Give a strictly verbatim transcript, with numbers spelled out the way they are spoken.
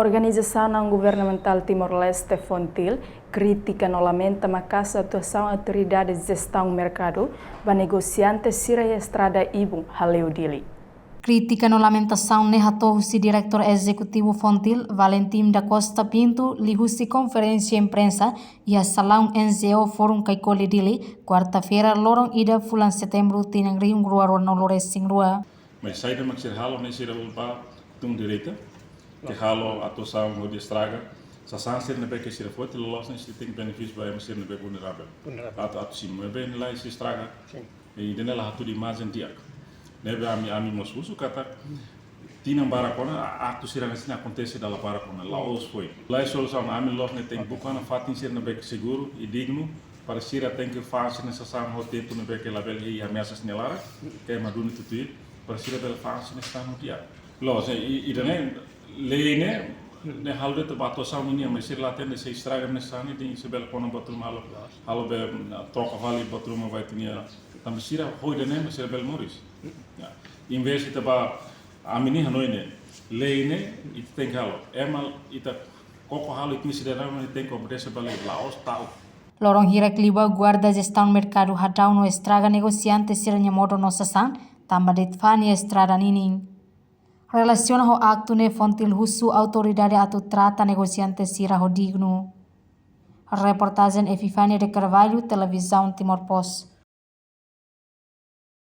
Organizasaun naun-governamentál Timor-Leste, Fontil, kritika no lamenta maka'as atuasaun Autoridade Jestaun Merkadu ba negosiante sira iha estrada Ibun, Hale'u, Dili. Kritika no lamentasaun ne'e hato'o husi Diretór Ezekutivu Fontil, Valentim da Costa Pinto, liuhusi konferénsia imprensa iha salaun N G O Forum Kaikoli, Dili, kuarta-feira, loron ida, fulan Setembru, tinan rihun rua rua-nulu resin rua. Mas saida mak sira halo ne'e, sira ulpa tun direta ke halo atuasaun hodi estraga sasán sira ne'ebé ke sira foti, loloos ne'e sira tenke benefísiu ba ema sira ne'ebé vulneravel. Vulneravel. Atu, atu simu, ne'ebé ne'e la sei estraga. Sin. I ida-ne'e la hatudu imajen di'ak. Ne'ebé ami, ami mós husu katak tinan barak ona, a-, aktu sira-ne'e sei akontese dala barak ona, la'ós foin. Laiha solusaun, ami loos ne'e tenke buka ona fatin sira ne'ebé ke seguru i dignu, para sira tenke fa'an sira-nia sasán ho tetu ne'ebé ke labele iha ameasa sira-nia laran, ke ema duni tutuir, para sira bele fa'an sira-nia sasán di'ak. Loos, i, i ida-ne'e, lei ne'e, ne'e halo de'it ba atuasaun nian, mas sira la hatene se estraga ne'e sasán ne'e, tenke sira bele kona buat ruma halo, halo be, mm, troka fali buat ruma ba ita-nia, tanba sira ho ida-ne'e, mas sira bele moris. Ya. Invés ita ba, ami-nia hanoin ne'e, lei ne'e, ita tenke halo. Ema, ita koko halo, ita-nia sidadaun ne'e tenke obedese ba lei, la'ós ta'uk. Loron hirak liubá, guarda jestaun merkadu hadau no estraga negosiante sira-nia modo no sasán, tanba de'it fa'an iha estrada ninin. Relasiona ho aktu ne'e, Fontil husu autoridade atu trata negosiante sira ho dignu. Reportajen Epifania de Carvalho, Televizaun Timor Post.